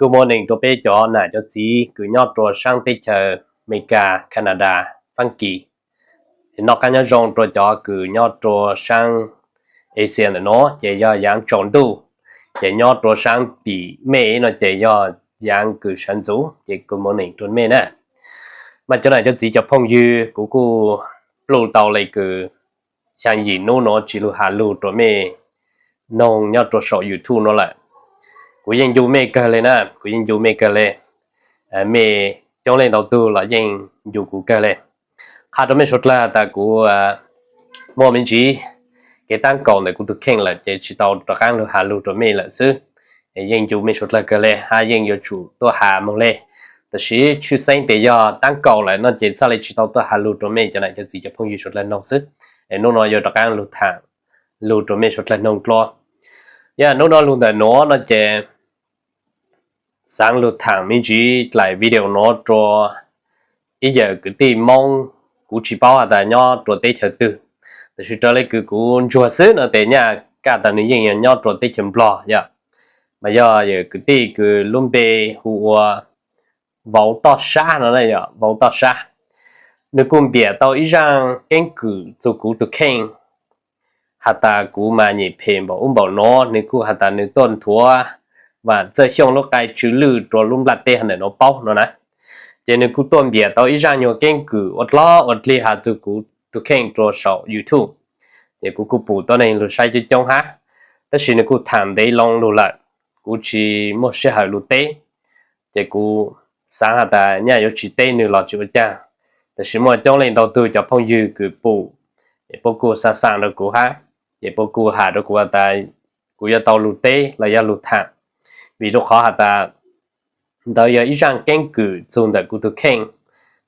Good morning rau peb cov nam cov txiv kws nyob rua saab teb chaws Amelikas, Canada, Faab Kis. Noj qaab nyob zoo rua cov kws nyob rua saab Asia ntawm nuav ces yog yaav tsaus ntuj, ces nyob rua saab tim mej no ces yog yaav kws sawv ntxuv, ces good morning rua mej na. Mas cov nam cov txiv cov phooj ywg, kuv kuj pluj tau le kws xyaa yim nub nuav tsi lug has lug rua mej noog nyob rua saum YouTube nuav lawm. Kuv yeej ncu mej kawg le na, kuv yeej ncu mej kawg le. Mej coob leej ntau tug los yeej ncu kuv kawg le. Qha rua mej suav dlawg tas kuv muaj me ntsis kev taab kaum ntawm kuv tug kheej lawm ces tsi tau rov qaab lug has lug rua mej lawm xwb. Yeej ncu mej suav dlawg kawg le hab yeej yuav tsum tuaj has moog le. Tab sis tshwj xeeb tes yog taab kaum lawm no ces txhaj le tsi tau tuaj has lug rua mej cov nam cov txiv cov phooj ywg suav dlawg noog xwb. Es nub nuav yuav rov qaab lug thaam lug rua mej suav dlawg noog dlua. Yog nub nuav lug ntawm nuav no ces xaav lug thaam me ntsis dlaim video nuav rua ib yawm kwv tij Moob, kuv tsi paub has tas nyob rua teb chaws twg, tab sis raws le kws kuv ntsuag xwb no tes nyaj kaj tas nwg yeej yog nyob rua teb chaws Nplog yom. Mas yog yawm kwv tij kws lub npe hu ua Vauv Toj Sab no, Vauv Toj Sab. Nwg kuj npiam tau ib zaaj keeb kwm txug kuv tug kheej has tas kuv mas nyem phem npaum ub npaum nuav, nwg kuj has tas nwg tuaj nthuav Vam Txawj Xyooj lub qai tsw lwj rua lub nplaj teb hov ntawm nuav paub no na. Ces nwg kuj tuaj npiam tau ib zaaj nyuag keeb kwm ua dlog ua dlig has txug kuv tug kheej rua saum YouTube. Ces kuv kuj pum tuab neeg lug saib coob coob hab, tab sis nwg kuj thaam ntev loo lug lawm, kuv tsi muaj sij hawm lug teb. Ces kuv xaav has tas nyaj yuav tsi teb nwg los tsi ua caag, tab sis muaj coob leej ntau tug cov phooj ywg kws pum, es puab kuj xaa xaa rua kuv hab, ces puab kuj has rua kuv has tas kuv yuav tau lug teb los yog lug thaam, vim rua qhov has tas ntawd yog ib zaaj keeb kwm txug ntawm kuv tug kheej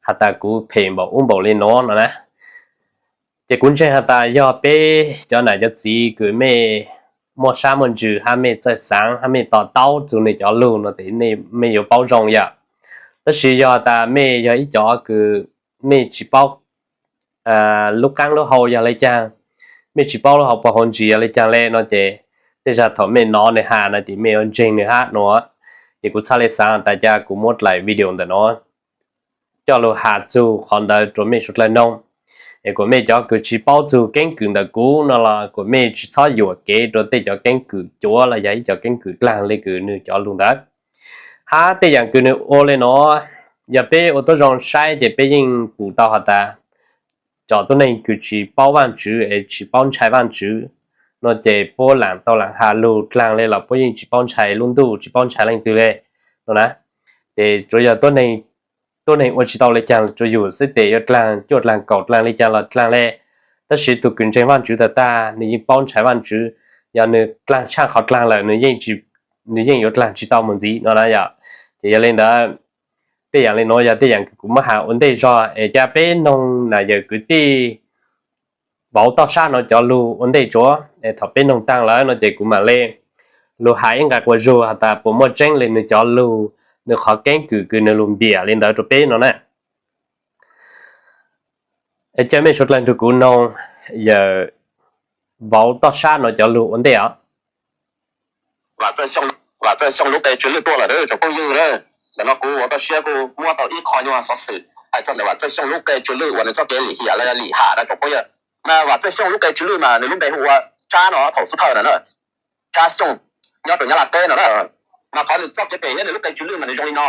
has tas kuv phem npaum ub npaum le nuav no na. Ces kuv ntseeg has tas yog peb cov nam cov txiv kws mej muaj sab muaj ntsws hab mej txawj xaav hab mej to taub txug nwg cov lug no tes mej yuav paub zoo yom. Tab sis yog tas mej yog ib cov kws mej tsi paub lub qaab lub hau yog le caag, mej tsi paub lub hauv paus hauv ntsis yog le caag le no ces tej zag thaum mej nov nwg has no ces mej yuav ntseeg nwg hab no. Ces kuv txhaj le xaav tas ca kuv muab dlaim video ntawm no coj lug has txug qhov ntawd rua mej suav dlawg noog. Es kuas mej cov kws tsi paub txug keeb kwm ntawm kuv no los kuas mej tsi txhob yuam kev rua tej cov keeb kwm cuav los yog ib cov keeb kwm dlaag le kws nwg cov lug ntawd. Hab tej yaam kws nwg ua le nuav, yog peb ua tuab zoo saib ces peb yeej pum tau has tas cov tuab neeg kws tsi paub Vaajtswv es tsi paub ntshai Vaajtswv no ces puab laam tau laam has lug dlaag le los puab yeej tsi paub ntshai lub ntuj, tsi paub ntshai leej twg le no na. Ces tsuav yog tuab neeg ua tsi tau le caag rua yus xwb tes yuav dlaag cuaj dlaag kaum dlaag le caag los dlaag le. Tab sis tug kws ntseeg Vaajtswv tag tag nwg yeej paub ntshai Vaajtswv, yog nwg dlaag tshaj qhov dlaag lawm nwg yeej yuav dlaag tsi tau mus ntxiv no na yom. Ces yog le ntawd, tej yaam le nuav yog tej yaam kws kuv muab has ua ntej zog es ca peb noog nam yawm kwv tij Vauv Toj Sab no cov lug ua ntej tsuav. Es thaum peb noog taag lawm no ces kuv maam le lug has ib nqai quas zug has tas puas muaj tseeb le nwg cov lug, nwg qhov keeb kwm kws nwg lug npiam le ntawd rua peb no na. Es ca mej suav dlawg nrug kuv noog yawm Vauv Toj Sab no cov lug ua ntej os. Vam Txawj Xyooj lub qe tsw lwj tuaj lawm tsoom phooj ywg na. Ntawm no kuv ua toj siab kuj muab tau ib qho nyuag xov xwm hais txog ntawm Vam Txawj Xyooj lub qe tsw lwj uas nws txoj kev lim hiam los yog lim ham na tsoom phooj ywg. Mas Vam Txawj Xyooj lub qe tsw lwj mas nws lub npe hu ua Tsab no thaum xub thawj na na. Tsab Xyooj nyob rau Nyab Laj teb no na. Mas qhov nws txoj kev pem thiab nws lub qe tsw lwj mas nws zoo li no.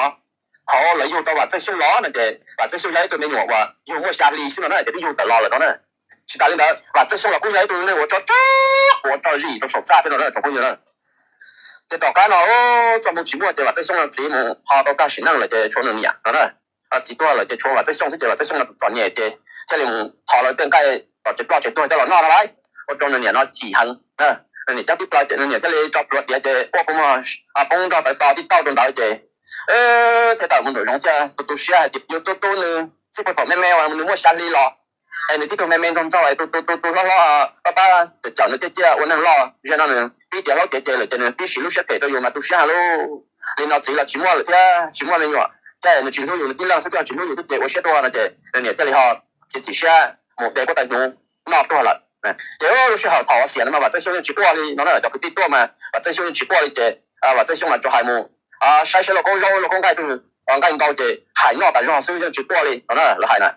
Qhov lawv yug tau Vam Txawj Xyooj los no ces Vam Txawj Xyooj yog ib tug me nyuam uas yug muaj xya hli xwb no na ces twb yug tawm los lawm no na. Tsis tas li ntawd Vam Txawj Xyooj los kuj yog ib tug neeg uas tso tso quav tso zis rau saum txaj thiab no na tsoom phooj ywg na. Ces tom qab no txoj hmoo tsis muaj ces Vam Txawj Xyooj txiv mus ho tau tag sim neej lawm ces tshuav nws niam no na. Txiv tuag lawm ces tshuav Vam Txawj Xyooj xwb ces Vam Txawj Xyooj txom nyem ces thiaj li mus thov lawv tej nqaij tom tsev ploj tsev tuag coj los noj no lauj. Ua rau nws niam no chim heev. Nws niam ceeb tib plaws ces nws niam thiaj li tso plhuav diav ces quaj poob poob nrog tawv to tib tauj rau ntawd ces thiaj tawm mus nraum zoov thiaj tu tu siab hais tias yuav tu tu nws txij puag thaum me me uas nws muaj xya hli los es nws tib tug me me ntxaug ntxaug es tu tu tu tu hlob hlob pab pab cawm cawm nws thiaj ciaj ua neeg loj. Zaum no nws pib tiav hlob tiav ceg lawm ces nws pib siv lub siab phem rau yus mas tu siab heev lauj. Li no txiv los tsis muaj lawm thiab tsis muaj me nyuam thiab nws tsis hlub yus, nws tib leeg xwb thiaj tsis hlub yus thiab ces ua siab tuag no ces nws niam thiaj li ho txiav txim siab mus de kuj tau hnyuv noj tuag lawm. Ces lub sij hawm thaum xiam no mas Vam Txawj Xyooj yeej tsis quaj li no na, cov kwv tij tuaj mas Vam Txawj Xyooj yeej tsis quaj li ces Vam Txawj Xyooj mas tsuas hais mus saib saib lauj kaub zaub lauj kaub nqaij twg nqaij ntau ces hais noj tas zog xwb yeej tsis tuaj li no na, lawv hais na.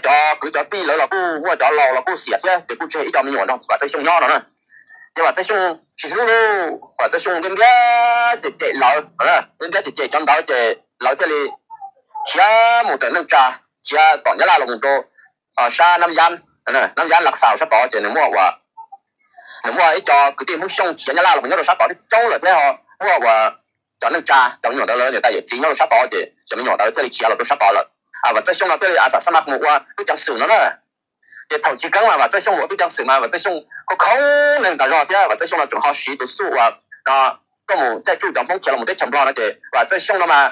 Cov kwv cov tij lawv los kuj muaj cov laus los kuj xiam thiab ces kuj tseg ib co me nyuam nrog Vam Txawj Xyooj nyob no na. Ces Vam Txawj Xyooj tsis hlub lauj, Vam Txawj Xyooj ntiab ntiab cem cem lawv, ntiab ntiab cem cem cov ntawd ces lawv thiaj li khiav mus raws neej tsa, khiav tom Nyab Laj los mus rau sab Nab Yab, Nab Yab Lav Xaus sab tod ces nws muaj ua, nws muaj ib co kwv tij Hmoob Xyooj khiav Nyab Laj los mus nyob rau sab tod coob lawm thiab ho muaj ua cov neej tsa, cov me nyuam ntawd lawv niam tais yawm txiv nyob rau sab tod ces cov me nyuam ntawd thiaj li khiav los rau sab tod lawm. Vam Txawj Xyooj no thiaj li a xav xab mas mus ua tub ceev xwm no na. Ces thaum chiv keeb mas Vam Txawj Xyooj ua tub ceev xwm mas Vam Txawj Xyooj khoob khoob neeg tas zog thiab Vam Txawj Xyooj no tseem ho siv tus xuj uas tuaj mus caij tsuj cov Hmoob khiav los mus teb chaws Nplog no ces Vam Txawj Xyooj no mas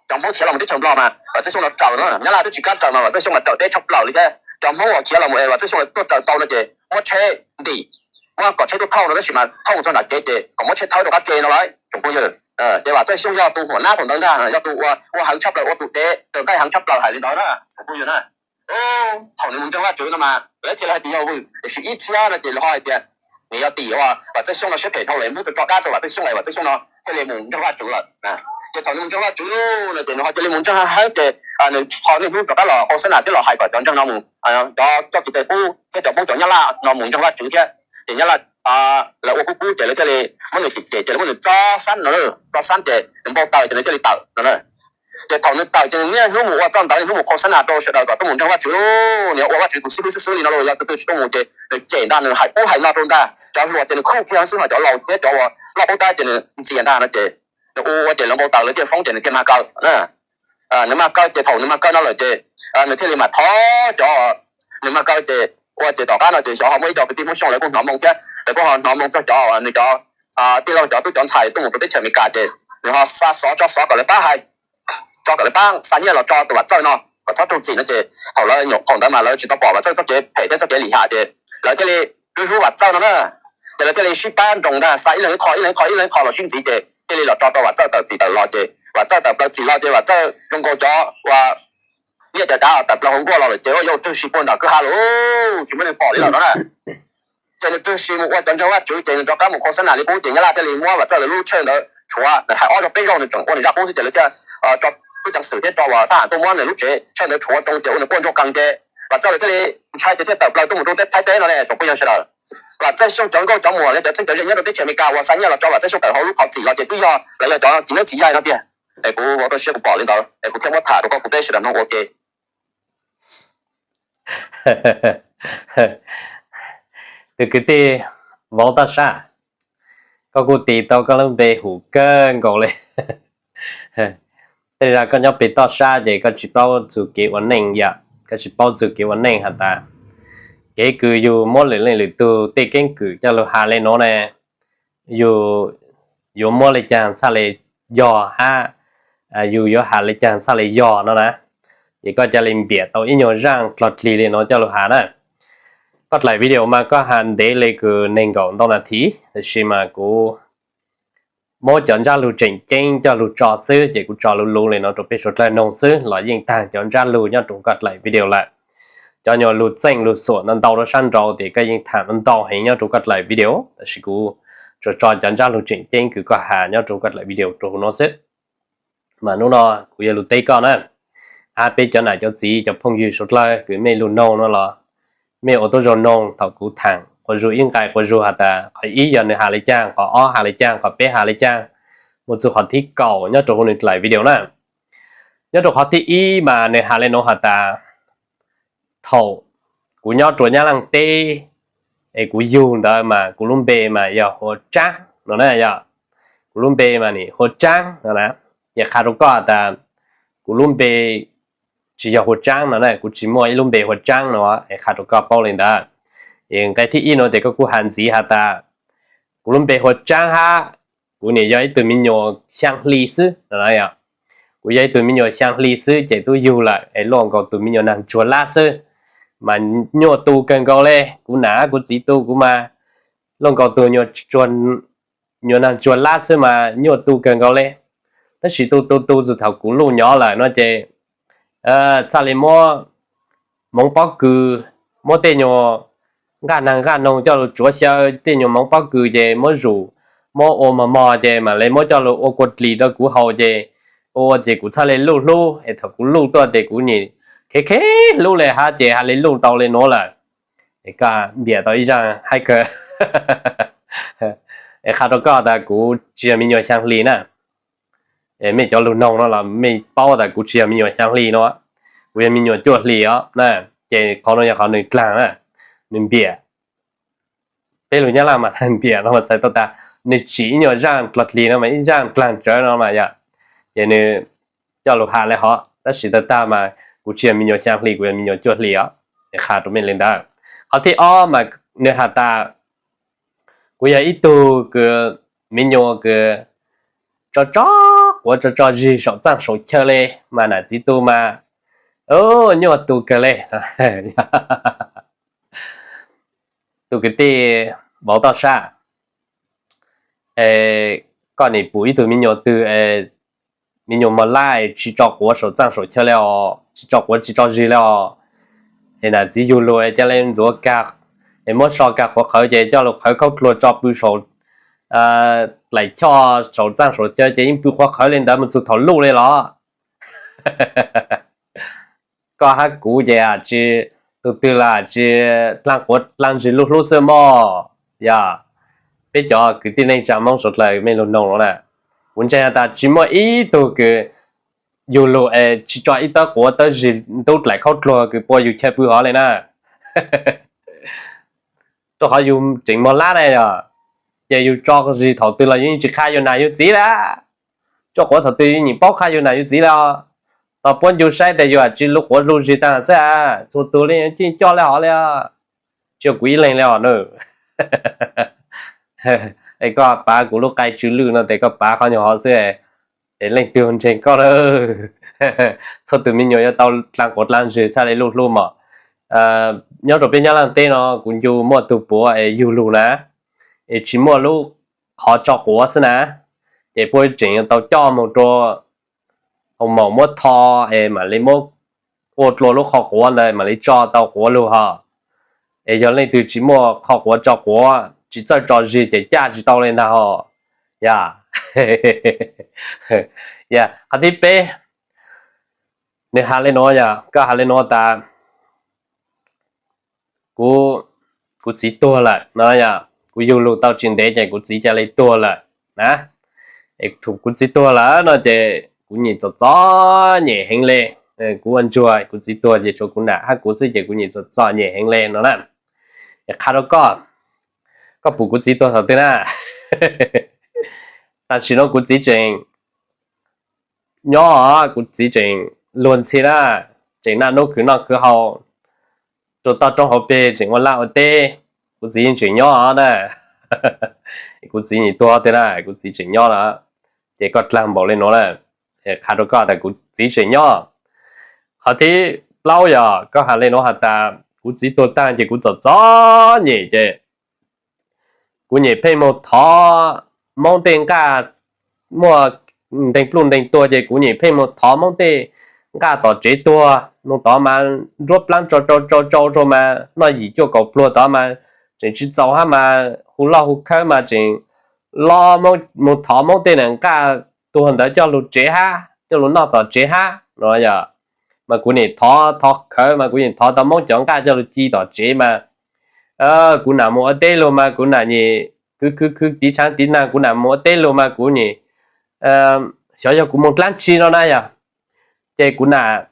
cov Hmoob khiav los mus teb chaws Nplog mas Vam Txawj Xyooj no raws no, Nyab Laj twb tsis kam raws mas Vam Txawj Xyooj mas raws deb tshaj plaws li thiab. Cov Hmoob uas khiav los mus es Vam Txawj Xyooj tuaj raws tau no ces muab tsheb ntim, muab kom tsheb tuaj thauj no tab sis mas thauj mus txog nram kev ces kom muab tsheb thawb rau qab ke no lauj tsoom phooj ywg. Ces Vam Txawj Xyooj yog tus huam nab thaum ntawd ntag, yog tus ua heev tshaj plaws, ua tus dev raws nqaij heev tshaj plaws hais li ntawd na tsoom phooj ywg na. Thaum nws mus ntseeg Vaj Tswv no mas lawv txhia lawv hais tias yog vwm, tiam sis ib txhia no ces lawv ho hais tias nws yog tim ua Vam Txawj Xyooj no siab phem dhau lawm, Hmoob tso tso dab rau Vam Txawj Xyooj es Vam Txawj Xyooj no thiaj li mus ntseeg Vaj Tswv lawm. Ces thaum nws mus ntseeg Vaj Tswv no ces nws ho cia li mus ntseeg heev heev ces nws ho niaj hnub rov qab los qau xab nas thiab los hais kom cov ntseeg no mus, cov txoj kev cai qub thiab cov Hmoob cov Nyab Laj no mus ntseeg Vaj Tswv thiab. Ces Nyab Laj lawv ua kub kub ces lawv thiaj li muab nws cem cem ces lawv muab nws txo xab no, txo xab ces nws npau taws ces nws thiaj li tawm no. Ces thaum nws tawm ces nws niaj hnub mus ua txoj ntawd niaj hnub mus qau xab nas rau sawv daws kom tuaj mus ntseeg Vaj Tswv lauj, nws ua Vaj Tswv tus xib hwb xwb xwb li no lauj, yog tus twg tsis tuaj mus ces nws cem ntag, nws hais ub hais no rau ntag, cov hluas ces nws khuj kiag xwb ho cov laus thiab cov uas loj paub tab ces nws ntxias ntag no ces nws ua ua ces lawv npau taws lawv thiaj foob ces nws thiaj mag kaw. Nws mag kaw ces thaum nws mag kaw no lawm ces nws thiaj li mam thov cov, nws mag kaw ces ua ces tom qab no ces xyov ho muaj ib co kwv tij Hmoob Xyooj lawv kuj hnov moo thiab lawv kuj ho hnov moo txog cov nws cov tij laug cov tub cov ntxhais tuaj mus rau teb chaws Amelikas ces nws ho xa xov tso xov kom lawv pab hais, tso kom lawv pab xa nyiaj los tso tus Vam Txawj no kom txhob raug txim no ces thaum lawv nyuam qhuav ntawd mas lawv tsis tau pom Vam Txawj txoj kev phem thiab txoj kev lim hiam ces lawv thiaj li hlub hlub Vam Txawj no na. Ces lawv thiaj li sib pab nroos ntag, xa ib leeg ib qho ib leeg ib qho ib leeg ib qho los sib ntxiv ces thiaj li los tso tau Vam Txawj tawm txim tawm los ces Vam Txawj tawm plaws txim los ces Vam Txawj zoo nkaus cov uas liaj cov dav tawm plaws hauv nkuaj los lawm ces yau rwg si puag nram kwj ha lawm, tsis muaj neeg pom li lawm no na. Ces nws rwg si mus ua cov ntseeg Vaj Tswv ces nws rov qab mus qhau xab nas li qub ces Nyab Laj thiaj li muab Vam Txawj lawv lub tshawj ntawd tshuav, nws hais ob zaug peb zaug nws tseem ua nws zaj qub xwb ces lawv thiaj tso tub ceev xwm thiab tso uas thab ham tuaj muab nws lub tsev tshawj ntawd tshuav tsoo ces ua nws quaj ntsuag qees ces Vam Txawj lawv thiaj li ntshai ces thiaj tawm plaws tuaj mus rau teb Thaib teb no ne tsoom phooj ywg sawv daws. Vam Txawj Xyooj cov nkauj cov muam los cov txheeb cov ze nyob rau teb chaws Amelikas uas xa nyiaj los tso Vam Txawj Xyooj tawm hauv lub qhov txim los ces twb yog lawv yog cov txiv neeb txiv yaig no tiag. Es kuv ua tau siab kuv pom li ntawd es kuv thiaj muab tham rau koj kuv peb sawv daws mloog ua ke. Tus kwv tij vauv Toj Sab, koj kuj tis tau koj lub npe hum kawg nkaus li. Tej zaum koj nyob pem Toj Sab ces koj tsis paub txug kev ua neej yom, koj tsis paub txug kev ua neej has tas kev kws yug muab lwm leej lwm tug tej keeb kwm coj lug has le nuav ne, yug yuav muab le caag txhaj le yog hab yug yuav has le caag txhaj le yog no na. Ces koj ca le npiam tau ib nyuag zaaj dlog dlig le nuav coj lug has na. Koj dlaim video mas koj has ntev le kws neeg nkaum ntau nas this, tab sis mas kuv muab cov ntsab lug tseem ceeb coj lug tso xwb, ces kuv tso lug lug le nuav rau peb suav dlawg noog xwb los yeej taag cov ntsab lug nyob rau koj dlaim video lawm. Cov nyuag lug txeej lug xuam ntau ntau rau sab nraud ces koj yeej tham ntau heev nyob rau koj dlaim video, tab sis kuv tsuas tso cov ntsab lug tseem ceeb kws koj has nyob rau koj dlaim video rau huv nuav xwb. Mas hnub no kuv yuav lug teb koj na, hab peb cov nam cov txiv cov phooj ywg suav dlawg kws mej lug noog no los mej ua tuab zaug noog thaum kuv thaam quas zug ib nqai quas zug has tas qhov ib yog nws has le caag, qhov ob has le caag, qhov peb has le caag, mus txug qhov thib kaum nyob rau huv nws dlaim video na. Nyob rau qhov thib ib mas nws has le nuav has tas thaum kuv nyob rua Nyab Laaj teb es kuv yug ntawd mas kuv lub npe mas yog Hua Tsaab no na, yog kuv lub npe mas Hua Tsaab no na. Ces qha rau koj has tas kuv lub npe tsis yog Hua Tsaab no na, kuv tsis muaj ib lub npe Hua Tsaab no, es qha rau koj paub le ntawd. Es nqe thib ib nuav tes koj kuj has ntxiv has tas kuv lub npe Hua Tsaab hab kuv nim yog ib tug me nyuam xyaa hli xwb no na. Kuv yog ib tug me nyuam xyaa hli xwb ces tub yug lawm es luaj nkaus tus me nyuam naag tsuag lab xwb, mas nyuaj tu kawg nkaus le. Kuv nam kuv txiv tu kuv mas luaj nkaus tus nyuam naag tsuag lab xwb mas nyuaj tu kawg nkaus le. Tab sis tu tu tu txug thaum kuv luj nyov lawm no ces txhaj le muab moov pob kws, muab tej nyuag nqaj naag nqaj noog coj lug tsuav xyaw, tej nyuag moov pob kws ces muab zum muab ua mos mos ces mam li muab coj lug ua kua dlis rau kuv haus ces ua ua ces kuv txhaj li luj hlub es thaum kuv luj tuaj ces kuv nim khev khev hlub li hab ces ha li luj tau li nuav lawm. Es koj npiam tau ib zaaj haib kawg. Es qha rau koj tas kuv tsis yog me nyuam xyaa hli na. Mej cov lug noog no los mej paub tas kuv tsis yog me nyuam xyaa hli no, kuv yog me nyuam cuaj hli os na. Ces qhov no yog qhov nwg dlaag na, nwg npiam. Peb lug Nyab Laj mas npiam no mas txhais tau tas nwg tsim ib nyuam zaaj dlog dlig no mas ib zaaj dlaag tsawv no mas yog, ces nwg coj lug has li hov, tab sis tag tag mas kuv tsis yog me nyuam xyaa hli, kuv yog me nyuam cuaj hli os. Es qha rau mej li ntawd. Qhov thib ob mas nwg has tas kuv yog ib tug kws me nyuam kws tso tso quav tso tso zig saum txaaj saum chaw li, mas nam txiv tu mas nyuaj tu kawg li. Tus kwv tij vauv toj sab, koj nim pum ib tug me nyuam twg, me nyuam mos lab tsis tso quav saum txaaj saum chaw li os, tsis tso quav tsis tso zig li os, es nam txiv yug lug ca le ntxuav kag, es muab so kag qhuav qhawv ces coj lug qhawv khaub dluag tso pw saum dlaim choj saum txaaj saum chaw ces yeej pw qhuav qhawv li ntawd mus txug thaum luj li los. Koj hab kuv ces tsis, tug twg los tsis dlaag quav dlaag zig luj hlub xwb mog. Yog peb cov kwv tij neej tsa Moob suav dlawg mej lug noog los na, kuv ntseeg has tas tsis muaj ib tug kws yug lug es tsis tso ib tawb quav tawb zig ntub dlaim khaub dluag kws pua yug chaw pw hov li na. Rau qhov yug tseem mos lab na yog, ces yug tso zig thaum twg los yug yeej tsis qha yug nam yug txiv li. Tso quav thaum twg yug nim paub qha yug nam yug txiv li. Tos puab ncu saib tes yug tsis lug quav lug zig taag xwb. Txhua tug li yeej coj li hov li, tsis yog kuv ib leeg li os na. Es koj pav kuv lub qai tsw lwj no tes koj pav qhov nyuag hov xwb, es leej twg ntseeg koj lawm. Txhua tug me nyuam yuav tau dlaag quav dlaag zig txhaj li luj hlub mog. Nyob rau peb Nyab Laj teb no kuv ncu muaj tug puav es yug lug na, es tsis muaj lub qhov tso quav xwb na, ces puab tseem yuav tau coj moog rua hoo maum muab tho, es mam li muab ua dlua lub qhov quav ntawd mam li tso tau quav lug hos. Es yog leej twg tsis muaj qhov quav tso quav tsis txawj tso zig ces caj tsis tau li ntag hos. Yog, yog qhov thib peb, nws has li nuav yog, koj has li nuav tas kuv, kuv txiv tuag lawm no yog, kuv yug lug tau tsis ntev ces kuv txiv ca le tuag lawm na. Es thaum kuv txiv tuag lawm no ces kuv nyim txom txom nyem heev le. Kuv ua ntsuag kuv txiv tuag ces tshuav kuv nam hab kuv xwb ces kuv nyim txom txom nyem heev le no na. Es qha rau koj, koj pum kuv txiv tuag thaum twg na? Tam sim no kuv txiv tseem nyob, kuv txiv tseem luag ntxhi na, tseem naj nub khwv noj khwv haus rua toj roob hauv peg, tseem ua laj ua teb. Kuv txiv yeej tseem nyob na. Kuv txiv nyim tuag twg na, kuv txiv tseem nyob na. Ces koj dlaag npaum li nuav na, qha rau koj tas kuv txiv tseem nyob. Qhov thib plaub yog koj has li nuav has tas kuv txiv tuag taag ces kuv txom txom nyem ces kuv nyem pheej moog thov Moob tej nqaj, muaj nteeg pluj nteeg tuag ces kuv nyem pheej moog thov Moob tej nqaj tom tsev tuag, moog tod mas nruab plaab tsau tsau tsau rua mas noj yim cuaj kaum pluag tod mas tseem tsis txaus hab mas hu loj hu khawb mas tseem lo moog thov Moob tej nam nqaj tuag ntawd coj lug tsev hab, coj lug noj tom tsev hab no yog. Mas kuv nyem thov thov khawv mas kuv nyem thov tau Moob cov nqaj coj lug ci tom tsev mas kuv nam mus ua teb lug mas kuv nam nyem khwv khwv khwv tiv tshaav tiv naag, kuv nam mus ua teb lug mas kuv nyem xyov yog kuv moog dlaab tsi no na yog. Ces kuv nam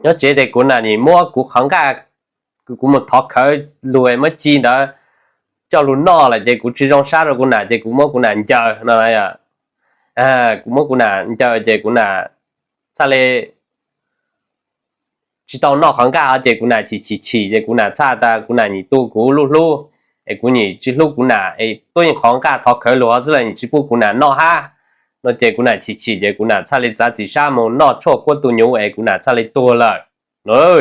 nyob tsev tes kuv nam nyem muab kuv qhov nqaj kws kuv mus thov khawv lug muab ci ntawd coj lug noj lawm ces kuv tsis zoo sab rua kuv nam ces kuv muab kuv nam ncaws no. Kuv muab kuv nam ncaws ces kuv nam txhaj le tsis tau noj qhov nqaj hov ces kuv nam chim chim chim ces kuv nam txhaj tas kuv nam nyem tu kuv lub hlub, es kuv nyem tsis hlub kuv nam es tuab yeej qhov nqaj thov khawv lug hov xwb los nyem tsis pub kuv nam noj hab no ces kuv nam chim chim ces kuv nam txhaj le txav txim sab mus noj tshuaj kuab tu nyuv es kuv nam txhaj le tuag lawm.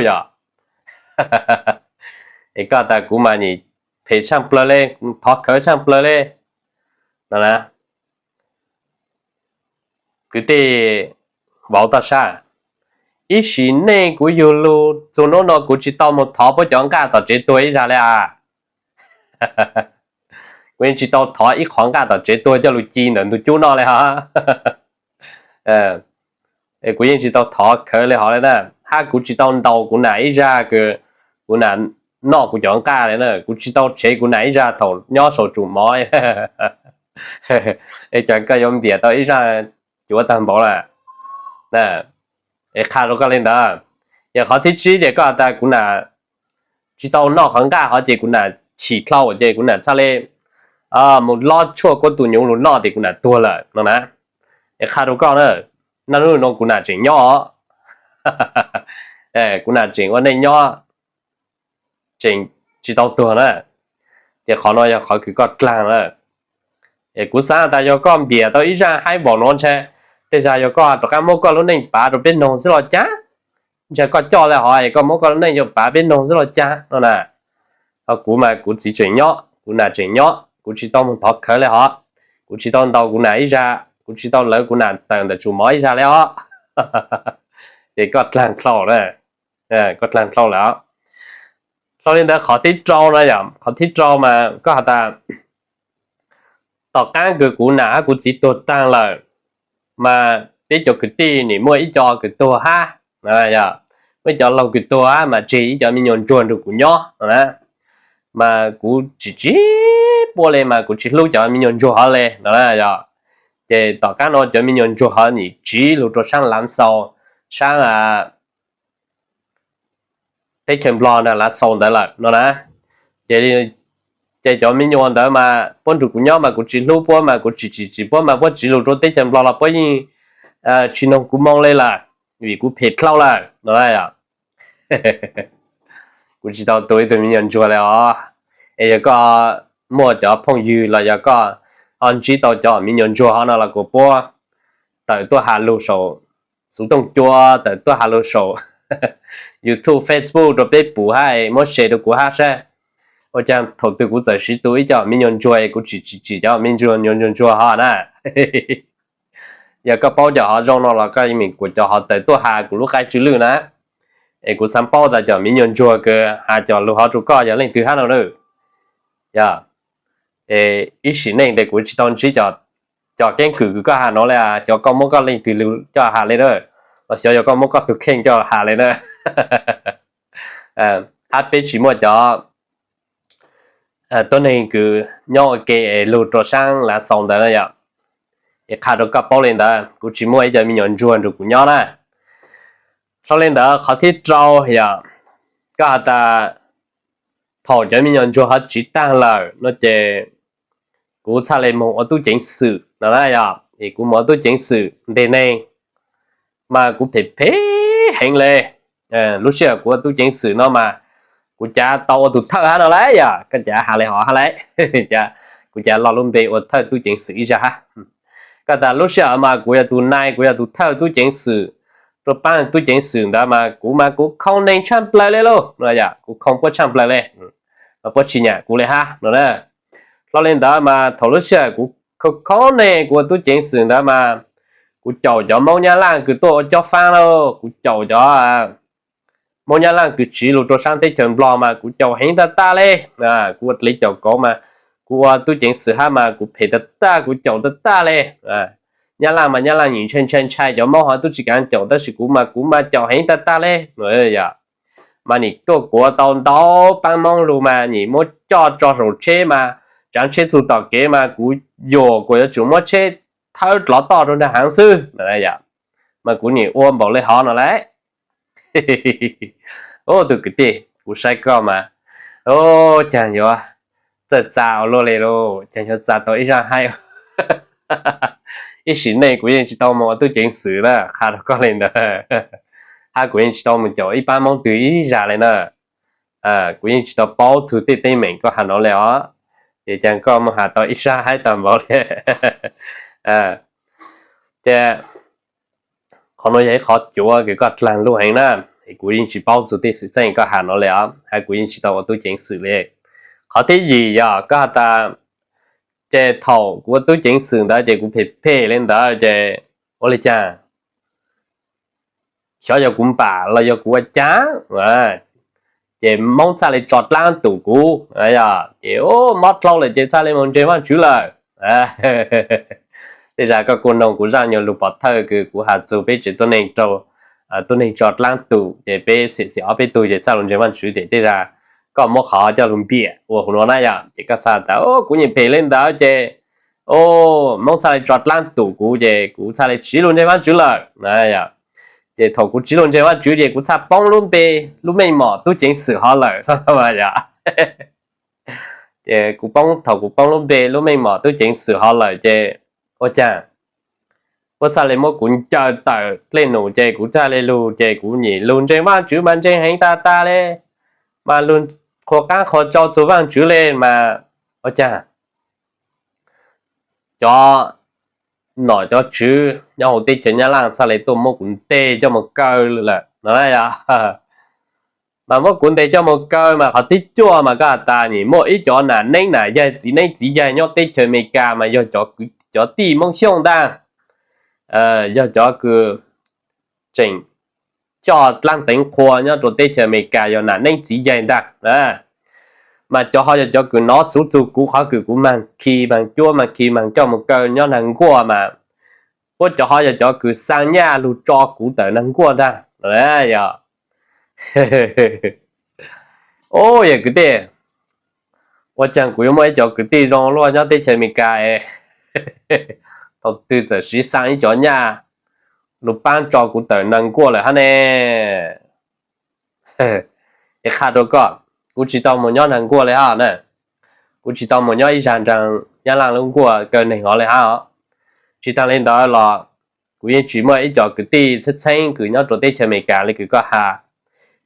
Yog, es koj tas kuv mas nyem phem tshaaj plawg le, thov khawv tshaaj plawg le no na. Kwv tij vauv toj sab, ib sim neej kuv yug lug txug nub no kuv tsis tau mus thov puab cov nqaj tom tsev tuag ib zag le as. Kuv yeej tsis tau thov ib qho nqaj tom tsev tuag coj lug ci ntawm ntug cub noj li hov. Kuv yeej tsis tau thov khawv li hov li na, hab kuv tsis tau ntaus kuv nam ib zag kws kuv nam noj kuv cov nqaj li na, kuv tsis tau tshev kuv nam ib zag thaum nyob saum tsum mov. Es cas koj yuav npiam tau ib zag cuav tag npaum lawm. Es qha rau koj li ntawd. Yog qhov thib tsib ces koj has tas kuv nam tsis tau noj qhov nqaj hov ces kuv nam chim dlhau ces kuv nam txhaj le mus lob tshuaj kuab tus nyuv lug noj tias kuv nam tuag lawm no na. Es qha rau koj na, naj nub no kuv nam tseem nyob, kuv nam tseem ua neej nyob, tseem tsis tau tuag na. Ces qhov no yog qhov kws koj dlaag na. Es kuv xaav tas yog koj npiam tau ib zaj haib npaum nuav ntshe tej zag yog koj rov qaab muab koj lub neej pav rau peb noog xwb los caag. Ntshe koj coj le hov es koj muab koj lub neej yuav pav peb noog xwb los caag no na. Ho kuv mas kuv txiv tseem nyob, kuv nam tseem nyob, kuv tsis tau moog thov khawv le hov, kuv tsis tau ntaus kuv nam ib zag, kuv tsis tau lawv kuv nam tawm ntawm tsum mov ib zag le os. Ces koj dlaag dlhau, koj dlaag dlhau lawm. Dlhau li ntawd qhov thib rau no yog, qhov thib rau mas koj has tas tom qaab kws kuv nam hab kuv txiv tuag taag lawm mas peb cov kwv tij nim muaj ib co kws tuag hab, muaj ib co laug kws tuag hab mas tseg ib co me nyuam ntsuag nrug kuv nyob no na. Mas kuv tsis tsis puab le mas kuv tsis hlub cov me nyuam ntsuag hov le no na yog. Ces tom qaab no cov me nyuam ntsuag hov nim tsiv lug rau saab Lav Xaus, saab teb chaws Nplog nrag Lav Xaus ntawd lawm no na. Ces, ces cov me nyuam ntawd mas puab nrug kuv nyob mas kuv tsis hlub puab mas kuv tsis tsis tsim puab mas puab tsiv lug rau teb chaws Nplog los puab yeej tsis noog kuv moo le lawm, vim kuv phem dlhau lawm no na yog. Kuv tsis tau tu ib tug me nyuam ntsuag le os. Es yog koj muaj cov phooj ywg los yog koj ho ntsib tau cov me nyuam ntsuag hov no los kuas puab tawm tuaj has lug saum xuv tooj cua, tawm tuaj has lug saum YouTube, Facebook rau peb pum hab es muab share rau kuv hab saib ua caag thaum twg kuv txawm siv tu ib co me nyuam ntsuag es kuv tsis tsis tsim cov me nyuam ntsuag ntsuag hov na. Yog koj paub cov hov zoo no los koj yeej meem kuas cov hov tawm tuaj has kuv lub qai tsw lwj na. Es kuv xaav paub tas cov me nyuam ntsuag kws has cov lug hov rau koj yog leej twg hab no na. Yog, es ib sim neej tes kuv tsis tau ntsib cov keeb kwm kws koj has no le, xyov koj muab koj leej twg lug coj has le na, los xyov yog koj muab koj tug kheej coj has le na. Hab peb tsis muaj cov tuab neeg kws nyob ua ke es lug rau saab Lav Xaus ntawd na yog. Es qha rau koj paub le ntawd, kuv tsis muaj ib co me nyuam ntsuag nrug kuv nyob na. Dlhau le ntawd qhov thib rau yog, koj has tas thaum cov me nyuam ntsuag hov tsiv taag lawm no ces kuv txhaj le moog ua tub ceev xwm no na yog. Es kuv moog ua tub ceev xwm nteg neeg mas kuv phem phem heev le. Lub sij hawm kuv ua tub ceev xwm no mas kuv cav tau ua tug thawj hab no lawm yog, koj cav has le hov hab lawm. Kuv cav lo lub npe ua thawj tub ceev xwm ib zag hab. Koj tas lub sij hawm mas kuv yog tug nai, kuv yog tug thawj tub ceev xwm rau paab tub ceev xwm ntawd mas kuv mas kuv khoo neeg tshaj plaws le lauj no yog, kuv khoo puab tshaj plaws le, mas puab tsis nyam kuv le hab no na. Dlhau le ntawd mas thaum lub sij hawm kuv khoo neeg kuv ua tub ceev xwm ntawd mas kuv caum cov Moob Nyab Laaj kws tuaj ua cob faab lauj, kuv caum cov Moob Nyab Laaj kws tsiv lug rau saab teb chaws Nplog mas kuv caum heev tag tag le. Kuv ua dlev caum kauv mas kuv ua tub ceev xwm hab mas kuv phem tag tag, kuv caum tag tag le. Nyab Laaj mas Nyab Laaj nyim ntshai ntshai ntshai cov Moob hov tub tsis kaav caum, tab sis kuv mas kuv mas caum heev tag tag le. Yog, mas nim tuaj kuav tau ntau paab Moob lug mas nim muab coj tso saum tsheb mas tsaav tsheb txug tom kev mas kuv yuam kuas yuav tsum muab tsheb thawb dlov toj rau nraag haav xwb. Mas kuv nim ua npaum le hov no lawm. Tug kwv tij, kuv saib koj mas, caag yuav txawj txav ua luaj le lauj, caag yuav txav tau ib zaj haib. Ib sim neej kuv yeej tsis tau moog ua tub ceev xwm na, qha rau koj le ntawd. Hab kuv yeej tsis tau moog caum ib paab Moob twg ib zag le na. Kuv yeej tsis tau paub txug tej teeb meem koj has no le os. Ces caag koj moog has tau ib zaj haib tag npaum le. Ces qhov no yog ib qhov cuav kws koj dlaag lug heev na, es kuv yeej tsis paub txug tej xwm txheej koj has no le os, hab kuv yeej tsis tau ua tub ceev xwm le. Qhov thib yim yog koj has tas, ces thaum kuv ua tub ceev xwm ntawd ces kuv phem phem le ntawd ces ua le caag, xyov yog kuv npam los yog kuv ua caag, ces Hmoob txhaj le tso dlaab tum kuv. Ces mob dlhau lawm ces txhaj le moog ntseeg Vaajtswv lawm. Tej zag koj kuj noog kuv zaaj nyuag lug pov thawj kws kuv has txug peb tsev tuab neeg rau tuab neeg tso dlaab tum ces peb xim xim ob peb tug ces txhaj lug ntseeg Vaajtswv, ces tej zag koj muab qhov coj lug npiam ua huv nuav na yom, ces koj xaav tas kuv nyiam phem le ntawd ces Hmoob txhaj le tso dlaab tum kuv ces kuv txhaj le tsiv lug ntseeg Vaajtswv lawm na. Ces thaum kuv tsiv lug ntseeg Vaajtswv ces kuv txhaj poob lub npe, lub meej mom tub ceev xwm hov lawm. Ces kuv poob, thaum kuv poob lub npe lub meej mom tub ceev xwm hov lawm ces ua caag puab txhaj le muab kuv ncaws tawm dlej num ces kuv txhaj le lug, ces kuv nyiam lug ntseeg Vaajtswv mas ntseeg heev tag tag le, mas lug qhuas qaab qhuas tsau txug Vaajtswv le mas ua caag cov nom cov tswv nyob huv teb chaws Nyab Laaj txhaj le tuaj muab kuv ntes coj moog kaw lawm no na yom. Mas muab kuv ntes coj moog kaw mas qhov thib cuaj mas koj has tas nyiam muaj ib cov nam neeb nam yaig txiv neeb txiv yaig nyob teb chaws Amelikas mas yog cov tij Moob Xyooj ntag, yog cov kws tseem coj dlaab teev qhua nyob rua teb chaws Amelikas yog nam neeb txiv yaig ntag. Mas cov ho yog cov kws nov xuv txug kuv qhov kws kuv maag khi maag cuab maag khi maag coj moog kaw nyob Naag Nkuaj mas puab cov ho yog cov kws xaa nyaj lug tso kuv tawm Naag Nkuaj ntag. Yog yawm kwv tij, ua caag kuv yuav muaj ib cov kwv tij zoo luaj nyob teb chaws Amelikas es thaum twg txawm siv xaa ib cov nyaj lug paab tso kuv tawm Naag Nkuaj lawm hab ne. Es qha rua koj, kuv tsis tau moog nyob Naag Nkuaj le hab na. Kuv tsis tau moog nyob ib zag nraag Nyab Laaj lub nkuaj kaw neeg hov le hab os. Tsis taag le ntawd los kuv yeej tsis muaj ib cov kwv tij txheeb txheeb kws nyob rua teb chaws Amelikas le kws koj has.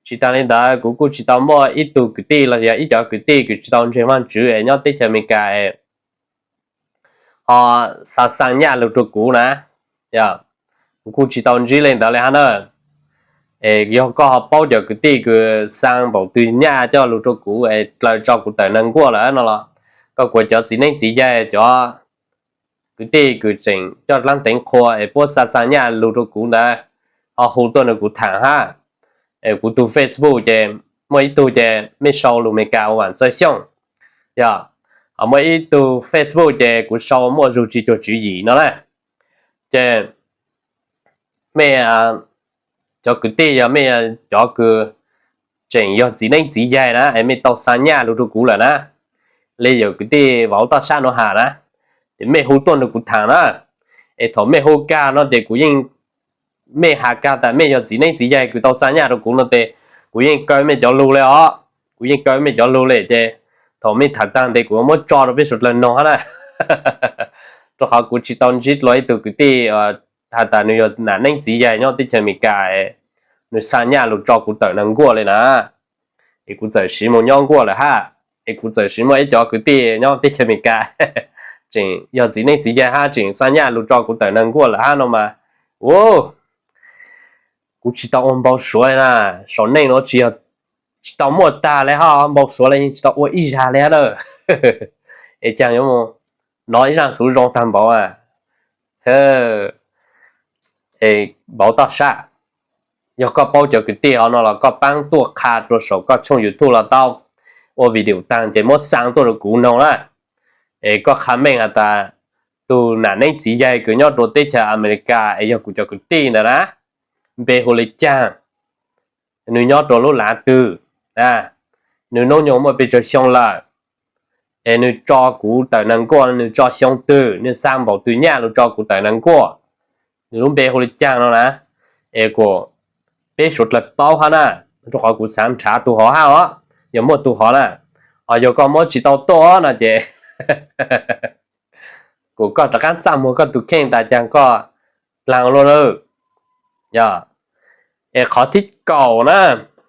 Tsis taag le ntawd kuv kuj tsis tau muaj ib tug kwv tij los yog ib cov kwv tij kws tsis tau ntseeg Vaajtswv es nyob teb chaws Amelikas es ho xaa xaa nyaj lug rua kuv na. Kuv kuj tsis tau ntsib le ntawd le hab na. Es yog koj ho paub cov kwv tij kws xaa npaum twg nyaj coj lug rua kuv es dlaws tso kuv tawm Naag Nkuaj lawm no los koj kuas cov txiv neeb txiv yaig cov kwv tij kws tseem coj dlaab teev qhua es puab xaa xaa nyaj lug rua kuv ntawd ho hu tuaj nrug kuv thaam hab. Es kuv tug Facebook ces muaj ib tug ces mej sau lug Amelikas ua Vam Txawj Xyooj, yog, ho muaj ib tug Facebook ces kuv sau Muaj Zug Tsis Cuag Tswv Yim no na. Ces mej cov kwv tij yog mej cov kws tseem yog txiv neeb txiv yaig na es mej tau xaa nyaj lug rua kuv lawm na, le yawm kwv tij vauv toj sab nuav has na, ces mej hu tuaj nrug kuv thaam na. Es thaum mej hu kag no ces kuv yeej, mej has kag tas mej yog txiv neeb txiv yaig kws tau xaa nyaj rua kuv no tes kuv yeej kaw mej cov lug le os. Kuv yeej kaw mej cov lug le ces thaum mej thaam taag tes kuv muab tso rua peb suav dlawg noog hab na. Rua qhov kuv tsis tau ntsib dlua ib tug kwv tij has tas nwg yog nam neeb txiv yaig nyob teb chaws Amelikas, nwg xaa nyaj lug tso kuv tawm Naag Nkuaj le na. Es kuv txawm siv moog nyob Nkuaj lawm hab, es kuv txawm siv muaj ib cov kwv tij nyob teb chaws Amelikas tseem yog txiv neeb txiv yaig hab tseem xaa nyaj lug tso kuv tawm Naag Nkuaj lawm hab no mas, u, kuv tsis tau ua npau suav le na. Saum neej nuav tsis, tsis tau muaj taag le hab, npau suav le tsis tau ua ib zag le hab na. Es caag yuav nov ib zaaj xuv zoo taag npaum. Es vauv toj sab, yog koj paub cov kwv tij hov no los koj paab tuaj qha rua saum koj tshooj YouTube los tau, ua video taag ces muab xaa tuaj rua kuv noog na. Es koj qha meej has tas tug nam neeb txiv yaig kws nyob rua teb chaws Amelikas es yog kuv cov kwv tij ntawd na, npe hu le caag, nwg nyob rua lub lav twg, nwg noob nyoog muaj pes tsawg xyoo lawm, es nwg tso kuv tawm Naag Nkuaj nwg tso xyoo twg, nwg xaa npaum twg nyaj lug tso kuv tawm Naag Nkuaj, nwg lub npe hu le caag no na. Es kuas peb suav dlawg paub hab na, rua qhov kuv xaav nrhav tug hov hab os, yog muaj tug hov na. Os yog koj muab tsis tau tuaj no ces kuas koj rov qaab txaj muag koj tug kheej tas caag koj dlaag luaj lawm. Yog, es qhov thib kaum na,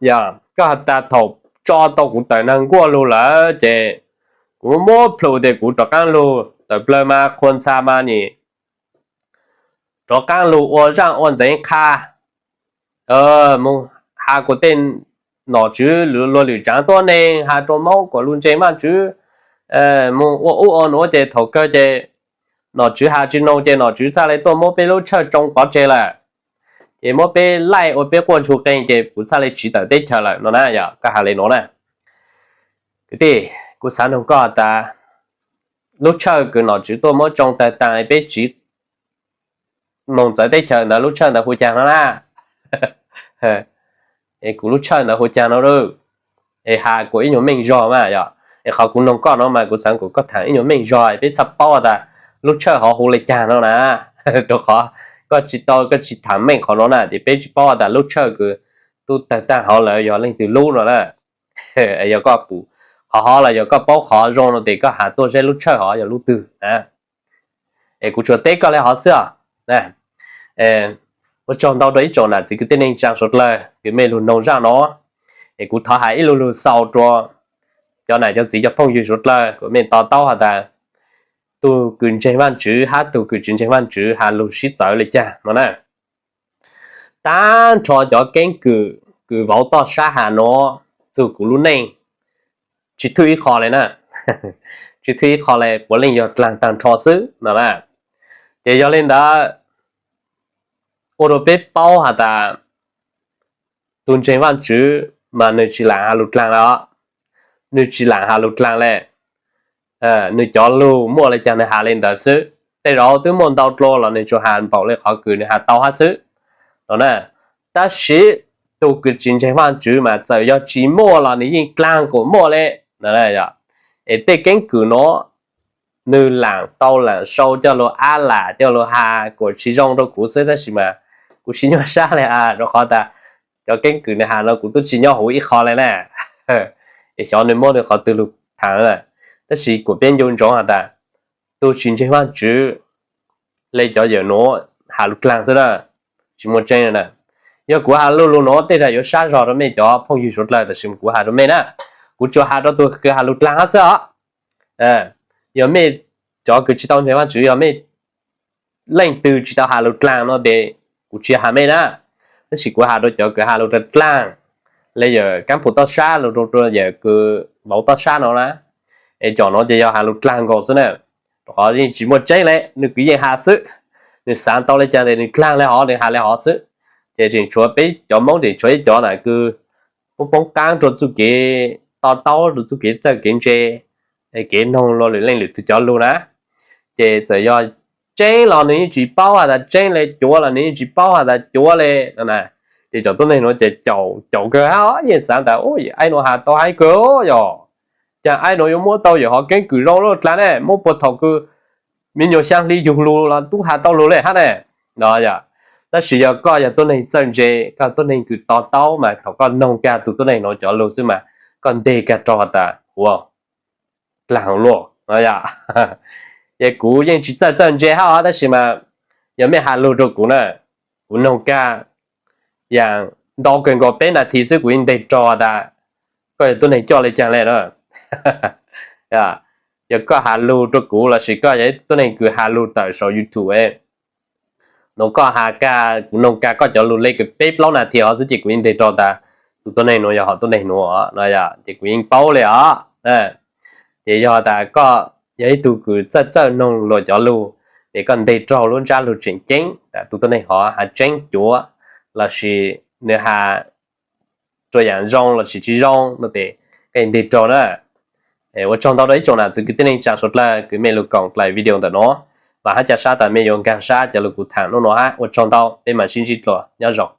yog koj has tas thaum tso tau kuv tawm Naag Nkuaj lug lawm ces kuv muab plhu tes kuv rov qaab lug tawm plawg mas qhua ntxha mas nim rov qaab lug ua zaaj ua ntxeev qha, moog has kuas tej nom tswv luag lwm tsaav tuab neeg has rua Moob kuas lug ntseeg Vaajtswv, moog ua ub ua nuav ces thaum kawg ces nom tswv has tsis noog ces nom tswv txhaj le tuaj muab peb lub tshawj tsoo pov tseg lawm. ces muab peb laij ua peb quaj ntshua qeeg ces kuv txhaj li tsiv tawm teb chaws lawm no na. Yog koj has li no na, kwv tij, kuv xav nug koj tas lub tshawj kws nom tswv tuaj muab tsoo tawg taag peb tsiv moog txawv teb chaws ntawd lub tshawj ntawd hu caag no na? Es kuv lub tshawj ntawd hu caag no lawm? Es has kuas ib nyuag meej zog mas yog. Es qhov kuv noog koj no mas kuv xaav kuas koj thaam ib nyuag meej zog peb txhaj paub tas lub tshawj hov hu le caag no na. Rau qhov koj tsis tau, koj tsis thaam meej qhov no na ces peb tsis paub tas lub tshawj kws tub tawg taag hov lawm yog leej twg lub no na. Yog koj pum qhov hov los yog koj paub qhov zoo no tes koj has tuaj saib lub tshawj hov yog lub twg na. Es kuv tsuas teb koj le hov xwb os. Ua tsaug ntau rau ib tsoom nam txiv kwv tij neej tsaa suav dlawg kws mej lug noog zaj no. Es kuv thov has ib lu lug xaus rua cov nam cov txiv cov phooj ywg suav dlawg kuas mej to taub has tas tug kws ntseeg Vaajtswv hab tug kws tsis ntseeg Vaajtswv has lug sib txawv le caag no na. Taag nrho cov keeb kwm kws vauv toj sab has nuav txug kuv lub neej tsis thwj ib qho le na. Tsis thwj ib qho le, puav leej yog dlaag taag nrho xwb no na. Ces yog le ntawd ua rua peb paub has tas tug ntseeg Vaajtswv mas nwg tsis laam has lug dlaag le os. Nwg tsis laam has lug dlaag le. Nwg cov lug muaj le caag nwg has le ntawd xwb. Tej zaum twb muaj ntau dlua los nwg tsuas has npaum le qhov kws nwg has tau hab xwb no na. Tab sis tug kws tsis ntseeg Vaajtswv mas txawm yog tsis muaj los nwg yeej dlaag kuas muaj le. Es tej keeb kwm nuav nwg laam tau laam sau coj lug ab lam coj lug has kuas tsis zoo rua kuv xwb, tab sis mas kuv tsis nyuaj sab le has rua qhov tas cov keeb kwm nwg has no kuv tub tsis nyob huv ib qho le na. Es xyov nwg muab nwg qhov twg lug thaam na. Tab sis kuas peb ncu ntsoov has tas tug tsis ntseeg Vaajtswv le cov yawm nuav has lug dlaag xwb na, tsis muaj tseeb na. Yog kuv has lu lug nuav tej zag yuav sab zog rua mej cov phooj ywg suav dlawg, tab sis kuv has rua mej na, kuv tsuas has rua tug kws has lug dlaag hab xwb os. Yog mej cov kws tsis tau ntseeg Vaajtswv, yog mej leej twg tsis tau has lug dlaag no tes kuv tsis has mej na. Tab sis kuv has rua cov kws has lug dlaag dlaag, le yawm kaab pum toj sab lug rua rua yawm kws vauv toj sab no na. Es cov nuav ces yog has lug dlaag nkaus xwb na. Rua qhov yeej tsis muaj tseeb le, nwg kws yeej has xwb. Nwg xaav tau le caag tes nwg dlaag le hov nwg has le hov xwb. Ces tseem tshuav peb cov Moob tseem tshuav ib cov na kws poob poob qaab rua txuj kev to taub rua txuj kev txawj kev ntse, kev noog luas lwm leej lwm tug cov lug na. Ces txawm yog tseeb los nwg yeej tsis paub has tas tseeb le, cuav los nwg yeej tsis paub has tas cuav le no na. Ces cov tuab neeg nuav ces caum caum kawg hab, yeej xaav tas aib nuav has tau hab kawg yog, caag aib nuav yuav muab tau yawm hov keeb kwm zoo lug dlaag ne, muab puag thaum kws me nyuam xyaa hli yug lug los tub has tau lug le hab ne no yom. Tab sis yog koj yog tuab neeg txawj ntse, koj tuab neeg kws to taub mas thaum koj noog kag tug tuab neeg nuav cov lug xwb mas koj nteg kag rau has tas ua dlaag luaj no yom. Ces kuv yeej tsis txawj txawj ntse hab os, tab sis mas yog mej has lug rua kuv na, kuv noog kag yaam ntau kawg nkaus peb nas this xwb kuv yeej nteg rau has tas koj yog tuab neeg coj le caag le na. Yog koj has lug rua kuv lossis koj yog ib tuab neeg kws has lug tawm saum YouTube nuav, koj has kag kuv noog kag koj cov lug le kws peb plaub nas this hov xwb ces kuv yeej nteg rau tas tug tuab neeg nuav yog hom tuab neeg nuav no yom, ces kuv yeej paub le os. Ces yog tas koj yog ib tug kws txawj txawj noog luas cov lug, ces koj nteg raug lub ntsab lug tseem ceeb tas tug tuab neeg hov has tseeb cuav lossis nwg has rua yaam zoo lossis tsis zoo no tes koj nteg raug na. Ua tsaug ntau rau ib tsoom nam txiv kwv tij neej tsaa suav dlawg kws mej lug koom dlai video ntawm nuav, vaam hab ca sab tas mej yuav nkaag sab cov lug kuv thaam nub nuav hab. Ua tsaug ntau, peb maam sib ntsib dlua, nyob zoo.